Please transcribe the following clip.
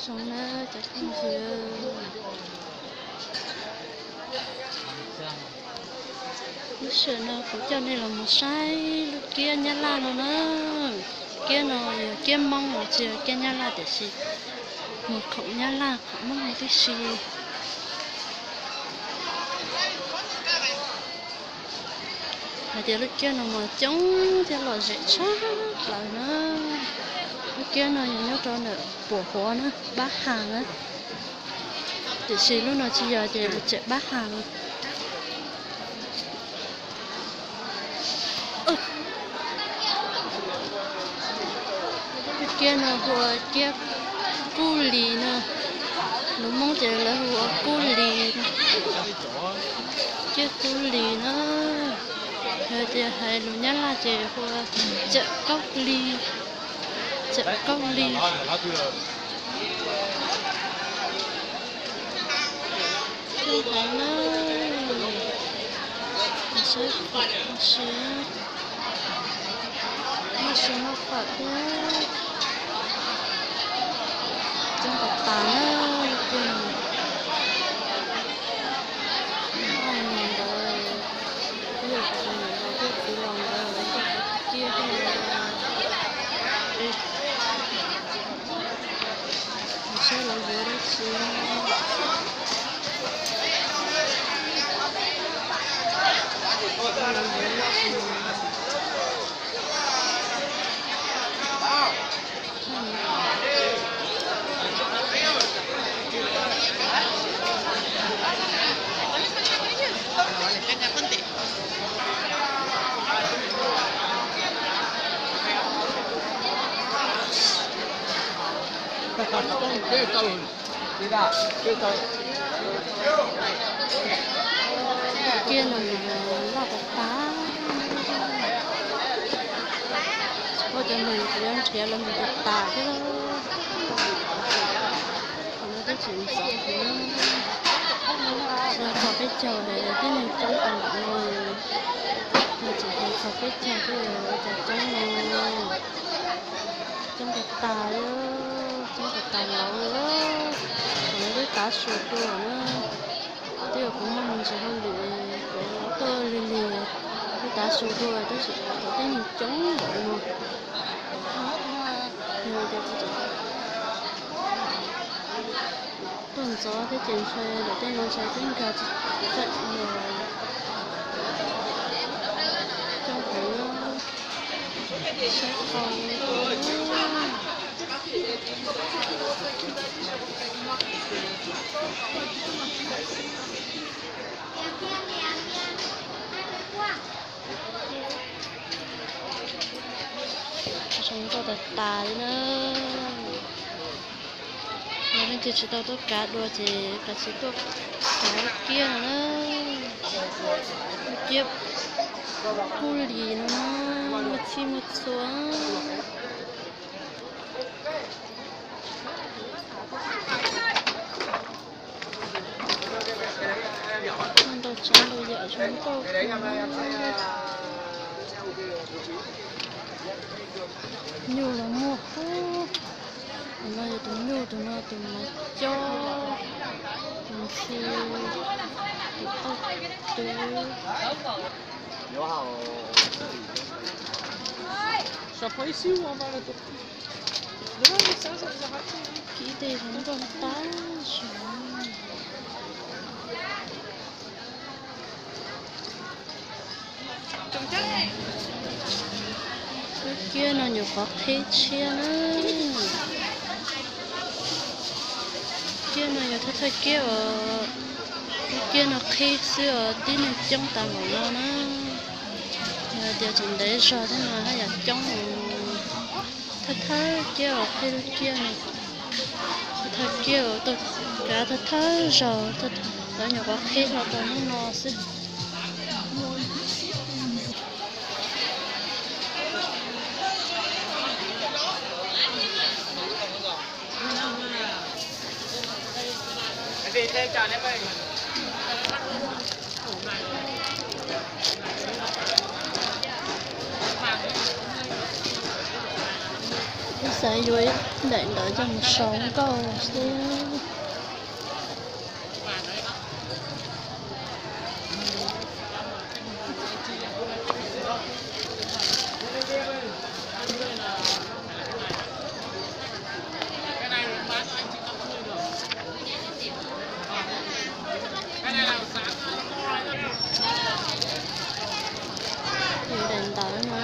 Zoo na cov phooj ywg, lub sij hawm no kuv coj nej los mus saib lub kiab Nyab Laj no na. Kiab no yog kiab Hmoob los tsis yog kiab Nyab Laj tiam sis muag khoom Nyab Laj khoom Hmoob tib si. Hais tias lub kiab no mas coob thiab lom zem tshaj plaws na. Lub kiab no yog nyob rau ntawm Puam Huav na, Pab Has na. Tiam sis lub no tsis yog ces lub tsev Pab Has. Kiab no hu ua kiab Kub Lis no, lus Hmoob ces lawv hu ua Kub Lis, kiab Kub Lis na. Yog tias hais lus Nyab Laj ces hu ua Cawm Kaub Lis, Cawm Kaub Lis. Coob heev na, saib, muaj sia muaj fawm thiab. Coob tas tas na, ntawd, ib yam li tus niam laus thiab txiv laus ntawd lawv coj kwv tij thiab. Saib lawv yuav dab tsi. Kiab no loj tas tas. Tsis paub cov neeg yuav nrhiav lawv mus tas tas thiab. Qhov no twb tseem ntxov heev, txog peb caug tib neeg coob tas npaum no. Tseem hais txog peb caug thiab, cas coob no, coob tas tas li, coob tas tas lawm. Qhov no twb tav su dua na, twb yog kuv muaj me ntsis hauj lwm, kuv tuaj lig lig, twb tav su dua tab sis thaum tib neeg coob npaum no. Tuaj ntxov thiab ces ntshai, ntawm tej no ntshai twb nkag tsis txaij los. Coob heev, saib qau. Zoo nkauj tas tas li na. Yog leej twg tsis tau tuaj kav dua ces kav tsij tuaj kav kiab no na. Kiab Kub Lis no na, muaj txhij muaj txhua. Ntau tsav ntau yam zoo nkauj. Nyuj los muaj huv. Tus no yog tus nyuj, tus no tus maiv cob, tus ntxhw, tus auj twv. Kiab tej zoo nkauj tag zog. Lub kiab no nyuam qhuav qhib tshiab na. Kiab no yog thawj thawj kiab uas, lub kiab no qhib xwb uas tib neeg coob tas npaum no na. Yog tias tseem ntev zog thiab mas haj yam coob. Thawj thawj kiab uas qhib lub kiab no, thawj thawj kiab uas tuaj kav thawj thawj zaug, lawv nyuam qhuav qhib los rau hnub no xwb. Lub Xav yuav ib daim ntawv coj mus sau nkauj xwb. Daim ntawv no.